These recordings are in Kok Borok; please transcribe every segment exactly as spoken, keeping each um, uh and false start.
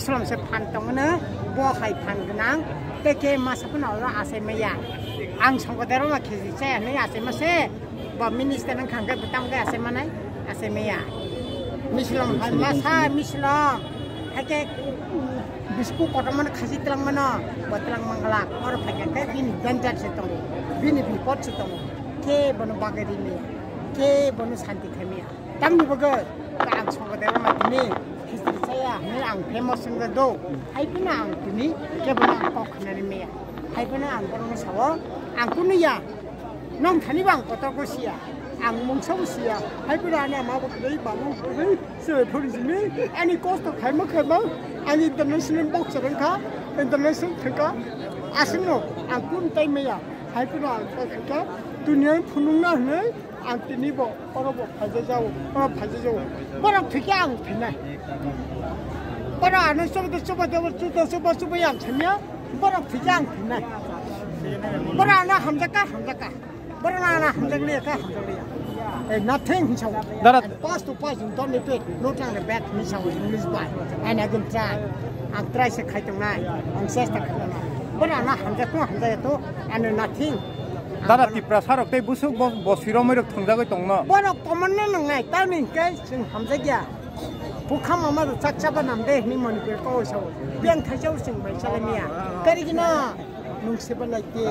Srom se phan tongmano, bo hai phan gwnang, tei khe masa phano oro achai maya. Ang songko derma kheji chaya hinwi achai mase, bo minister wng kha hwnkhe bo tamo khe achai manai, achai maya. Mislom hai masa, mislom. Hai khe, mm, bisku kotormano khachi twlang mano, bo twlang manglak. Oro phai khe bini danger se tongo, bini bipod se tongo. Khe bono bagwi ri maya, khe bono santi khai maya. Tamni bagwi ang songko derma tini history chaya hinwi ang famous wngkha do. Hai phano ang tini kebono ang kok khnani maya. Hai phano ang borokno sao, ang kunu ya. Nong thani bang kotor ko siya. Ang mungsa bo siya. Hai phano ani ama bo kwrwi, bamung kwrwi, se phuri simi. Ani kosto khaima khaima. Ani international boxer wngkha. International thangkha. Aswkno ang kun tai maya. Hai phano ang kok kha. Dunia phunukna hinwi. Ang tini bo, oro bo phaijajao, oro phaijajao. Borok thwikhe ang thinai. Borok ano choba, choba, choba, chuta, choba, choba yang thanya. Borok thwikhe ang thinai. Borok ano hamjakha, hamjakha. Borok ano hamjakliya kha, hamjakliya. Eh, nothing, hinwi sao. Dara. And pass to pass, you don't repeat. No tang the bad, hinwi sao, English by. And again try. Ang try se khai tongnai. Ang chesta khai tongnai. Borok ano hamjakha, hamjakha to, and nothing. Dada Tiprasa rok tei busuk bo, bo siromoi rok thwngjagwi tongno. Borok komonno nwngnai, tamni hwnkhe chwng hamjakya. Bukha mama rok chak chaba nam de hwnwi Manipur kok sao. Biyang thaisao chwng bai chalamiya. Karigino nwng seba lai te.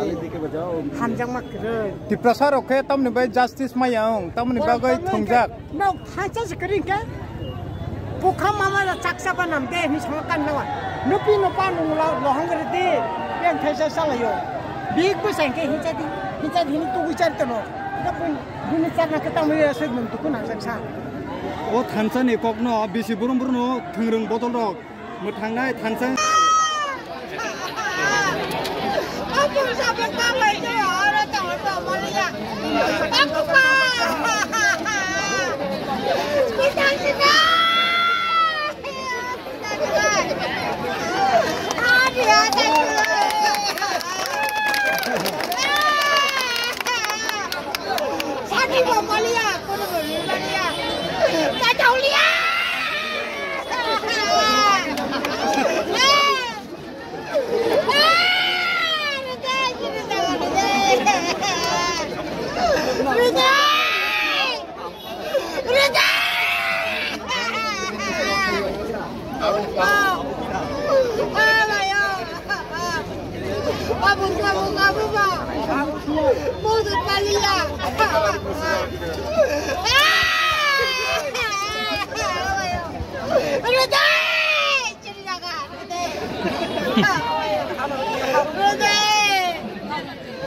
Hamjakma kwrwi. Tiprasa rok khe tamni bai justice maya wng, tamni bagwi thwngjak. Nok thaisa se kering ke. Bukha mama la chaksa banam de ni song kan nawa. Nupi no pa nung la lohong re de. Yang thaisa salayo. Big bu sang ke hincha di. Hincha di ni tu wichar to no. Da pun bini char na kata mo ya se mun tu kun ang sa. O thansa ni kok no bisi burum burum no thungrung botol rok. Mwthangnai thansa.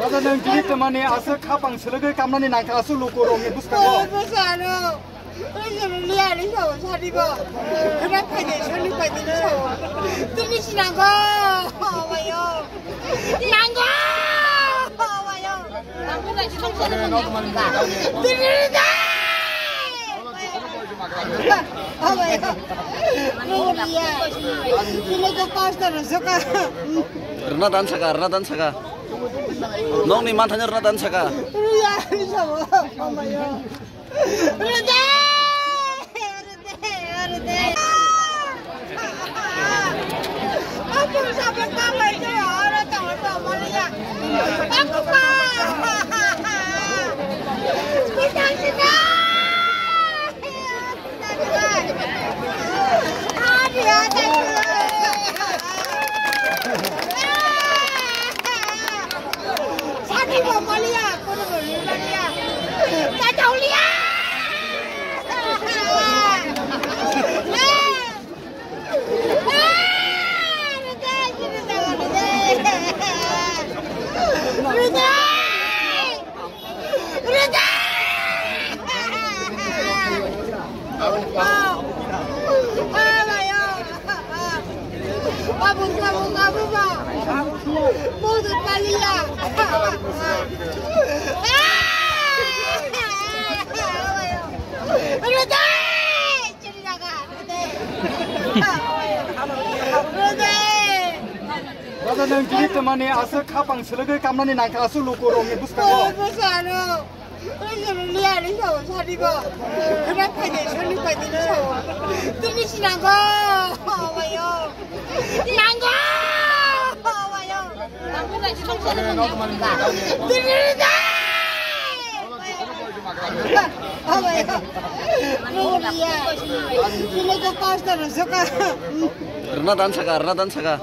Raja nang kiri temani aswk khapang selege kamnani nangkha aswk luku rokni bwskango. Liya ni sao sari bo. Kena paide soli paide ni sao. Tini sinango. Awayo. Nango. Awayo. Tini da. Awayo. Liya. Tini ko pastor soka. Rna dan saka, rna dan saka. Nong ni manthanya rna dan saka. Liya ni sao. Awayo. Raja nang kiri temani aswk khapang selege kamnani nangkha aswk luku rokni bwskango. Liya ni sao sari ko. Kena paide sani paide ni sao. Tini sinanggo. Awayo. Nanggo. Awayo. Tini ni dai. Awayo. Liya. Ini ko pastor soka. Rwna dan saka, rwna dan saka.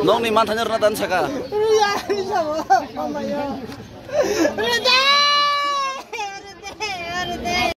Nokni manthanya rwna dan saka. Liya ni sao. Awayo.